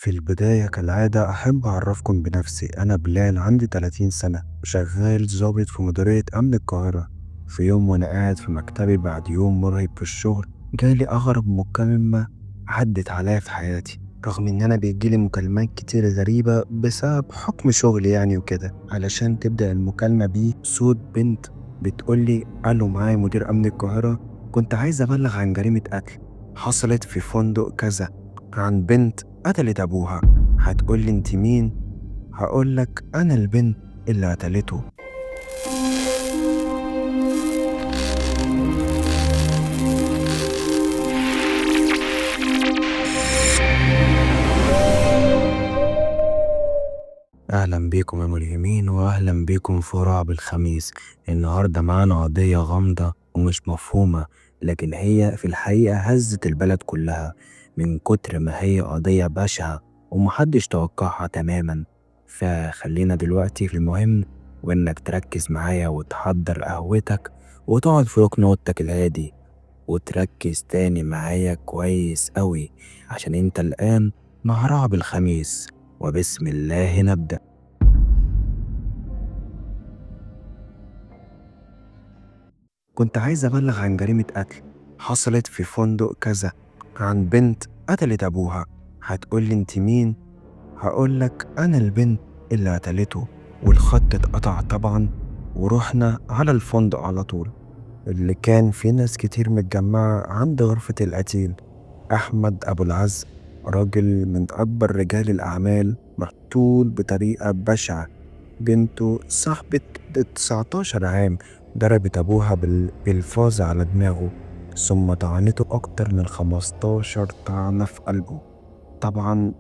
في البداية كالعادة أحب أعرفكم بنفسي. أنا بلال، عندي 30 سنة، وشغال ضابط في مديرية أمن القاهرة. في يوم وأنا قاعد في مكتبي بعد يوم مرهق في الشغل، جالي أغرب مكالمة عدت عليا في حياتي، رغم إن أنا بيجيلي مكالمات كتير غريبة بسبب حكم شغلي يعني وكده. علشان تبدأ المكالمة بيه صوت بنت بتقولي ألو، معايا مدير أمن القاهرة، كنت عايز أبلغ عن جريمة قتل حصلت في فندق كذا، عن بنت قتلت أبوها. هتقولي أنت مين؟ هقولك أنا البنت اللي قتلته. أهلا بيكم يا ملهمين، وأهلا بيكم في رعب الخميس. النهاردة معانا قضية غامضة ومش مفهومة، لكن هي في الحقيقة هزت البلد كلها من كتر ما هي قضية بشعة ومحدش توقعها تماما. فخلينا دلوقتي في المهم، وإنك تركز معايا وتحضر قهوتك وتقعد في ركن أوضتك الهادي وتركز تاني معايا كويس قوي، عشان انت الآن مع رعب الخميس. وبسم الله نبدأ. كنت عايز أبلغ عن جريمة قتل حصلت في فندق كذا، عن بنت قتلت أبوها. هتقولي أنت مين؟ هقولك أنا البنت اللي قتلته. والخط اتقطع طبعا، ورحنا على الفندق على طول، اللي كان في ناس كتير متجمعة عند غرفة القتيل أحمد أبو العز، راجل من أكبر رجال الأعمال، مقتول بطريقة بشعة. بنته صاحبة 19 عام ضربت أبوها بالفاز على دماغه، ثم طعنته أكتر من 15 طعنة في قلبه. طبعا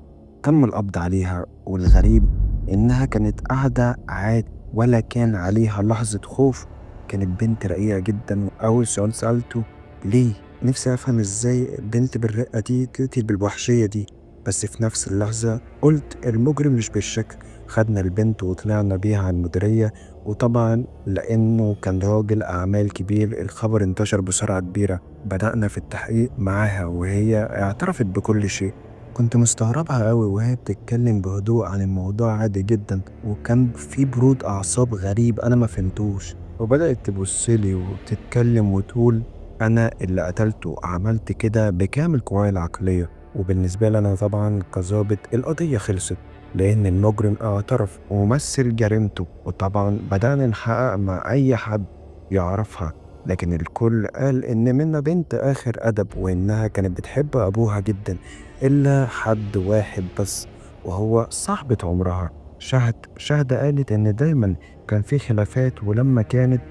تم القبض عليها، والغريب إنها كانت قاعدة عادي ولا كان عليها لحظة خوف. كانت بنت رقيقة جدا. أول سؤال سألته ليه؟ نفسي أفهم إزاي بنت بالرقة دي تقتل بالوحشية دي. بس في نفس اللحظة قلت المجرم مش بالشكل. خدنا البنت وطلعنا بيها على المديرية، وطبعا لأنه كان راجل أعمال كبير الخبر انتشر بسرعة كبيرة. بدأنا في التحقيق معاها وهي اعترفت بكل شيء. كنت مستغربها قوي وهي بتتكلم بهدوء عن الموضوع عادي جدا، وكان في برود أعصاب غريب أنا ما فهمتوش. وبدأت تبصلي وتتكلم وتقول أنا اللي قتلته، عملت كده بكامل قواي العقلية. وبالنسبة لي أنا طبعا كظابط القضية خلصت، لأن المجرم اعترف ومثل جريمته. وطبعا بدأنا نحقق مع أي حد يعرفها، لكن الكل قال إن منى بنت آخر أدب وإنها كانت بتحب أبوها جدا، إلا حد واحد بس وهو صاحبة عمرها شهد. شهد قالت إن دايما كان في خلافات، ولما كانت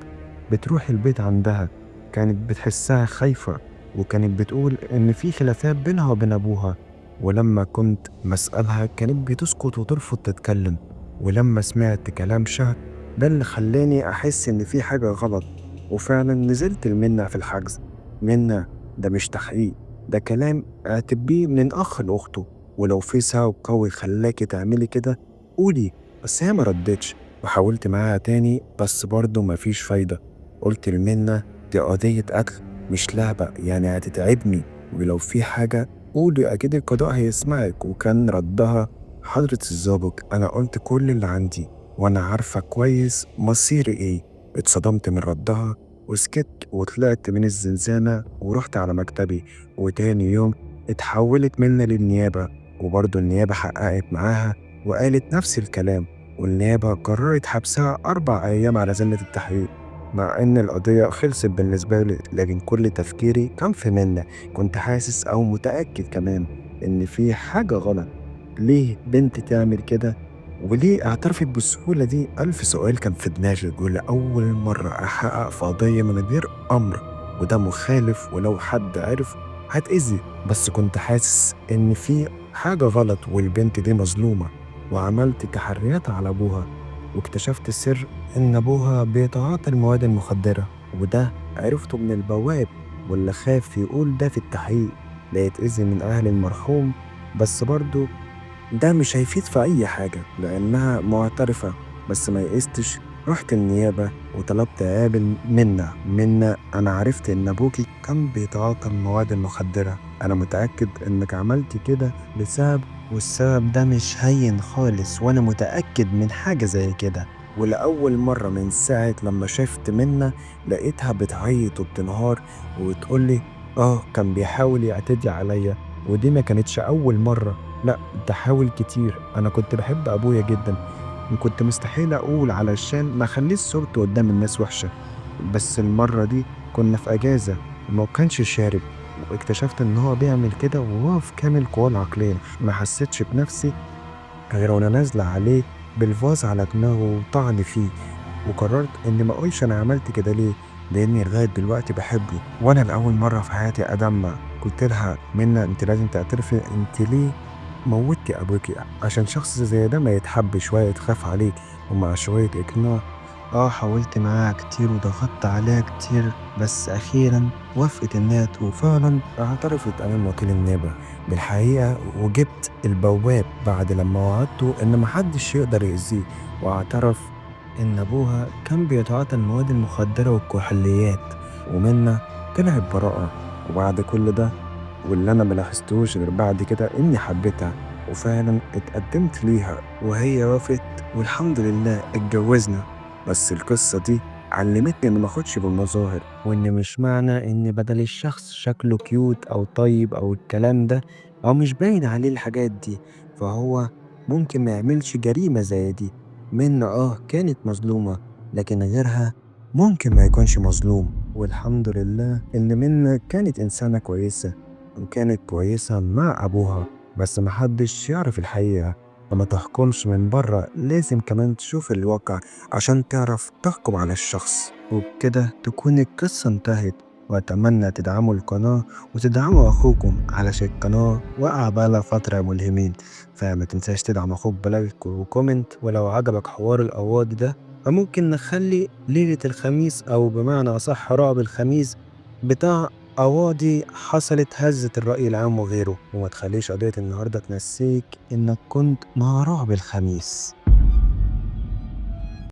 بتروح البيت عندها كانت بتحسها خايفة، وكانت بتقول إن في خلافات بينها وبين أبوها، ولما كنت مسألها كانت بتسكت وترفض تتكلم. ولما سمعت كلام شهد ده اللي خلاني أحس إن في حاجة غلط، وفعلا نزلت لمنى في الحجز. منى ده مش تحقيق، ده كلام اعتبيه من أخ لأخته، ولو في سبب قوي خلاكي تعملي كده قولي. بس هي ما ردتش، وحاولت معاها تاني بس برضه مفيش فايدة. قلت لمنى دي قضية قتل مش لعبة، يعني هتتعبني، ولو في حاجة قولي أكيد القضاء هيسمعك. وكان ردها حضرة الضابط أنا قلت كل اللي عندي وأنا عارفة كويس مصيري إيه. اتصدمت من ردها وسكت، وطلعت من الزنزانة ورحت على مكتبي. وتاني يوم اتحولت منى للنيابة، وبرضه النيابة حققت معاها وقالت نفس الكلام، والنيابة قررت حبسها 4 أيام على ذمة التحقيق. مع إن القضية خلصت بالنسبة لي، لكن كل تفكيري كان في منى. كنت حاسس أو متأكد كمان إن في حاجة غلط. ليه بنت تعمل كده؟ وليه اعترفت بالسهولة دي؟ 1000 سؤال كان في دماغي. ولأول مرة أحقق في قضية من غير أمر، وده مخالف، ولو حد عرف هتأذي. بس كنت حاسس إن في حاجة غلط والبنت دي مظلومة. وعملت تحريات على أبوها، واكتشفت السر إن أبوها بيتعاطى المواد المخدرة، وده عرفته من البواب، واللي خاف يقول ده في التحقيق لا يتأذي من أهل المرحوم. بس برضه ده مش هيفيد في أي حاجة لأنها معترفة. بس ما يئستش، رحت النيابة وطلبت أقابل منى. منى أنا عرفت إن أبوكي كان بيتعاطى المواد المخدرة، أنا متأكد إنك عملتي كده بسبب والسبب ده مش هين خالص، وأنا متأكد من حاجة زي كده. ولأول مرة من ساعة لما شفت منة لقيتها بتعيط وبتنهار وتقولي كان بيحاول يعتدي عليا، ودي ما كانتش أول مرة، لا ده حاول كتير. أنا كنت بحب أبويا جدا وكنت مستحيل أقول علشان ما أخليش صورته قدام الناس وحشة، بس المرة دي كنا في أجازة وما كانش شارب، واكتشفت إن هو بيعمل كده وهو في كامل قواه العقلية. ما حسيتش بنفسي غير وأنا نازلة عليه بالفاز على دماغه وطعن فيه، وقررت إني ما أقولش أنا عملت كده ليه، لأني لغاية دلوقتي بحبه. وأنا لأول مرة في حياتي أدمع. قلت لها منى أنت لازم تعترفي، أنت ليه موتي أبوكي؟ عشان شخص زي ده ما يتحبش ولا يتخاف عليه. ومع شوية إقناع حاولت معاها كتير وضغطت عليها كتير، بس أخيرا وافقت إنها وفعلا اعترفت أمام وكيل النيابة بالحقيقة، وجبت البواب بعد لما وعدته إن محدش يقدر يأذيه، واعترف إن أبوها كان بيتعاطى المواد المخدرة والكحوليات، ومنى طلعت براءة. وبعد كل ده واللي أنا ملاحظتوش غير بعد كده إني حبيتها وفعلا اتقدمت ليها وهي وافقت، والحمد لله اتجوزنا. بس القصة دي علمتني إن ما أخدش بالمظاهر، وإن مش معنى إن بدل الشخص شكله cute أو طيب أو الكلام ده أو مش باين عليه الحاجات دي فهو ممكن ما يعملش جريمة زي دي. منى كانت مظلومة، لكن غيرها ممكن ما يكونش مظلوم. والحمد لله إن منى كانت إنسانة كويسة وكانت كويسة مع أبوها، بس محدش يعرف الحقيقة، فما تحكمش من بره، لازم كمان تشوف الواقع عشان تعرف تحكم على الشخص. وبكده تكون القصة انتهت، وأتمنى تدعموا القناة وتدعموا أخوكم علشان القناة وقع بقالها فترة ملهمين. فما تنساش تدعم أخوك ب like و comment، ولو عجبك حوار القواضي ده فممكن نخلي ليلة الخميس أو بمعنى أصح رعب الخميس بتاع قواضي حصلت هزت الرأي العام وغيره. وما تخليش قضية النهاردة تنسيك إنك كنت مع رعب الخميس.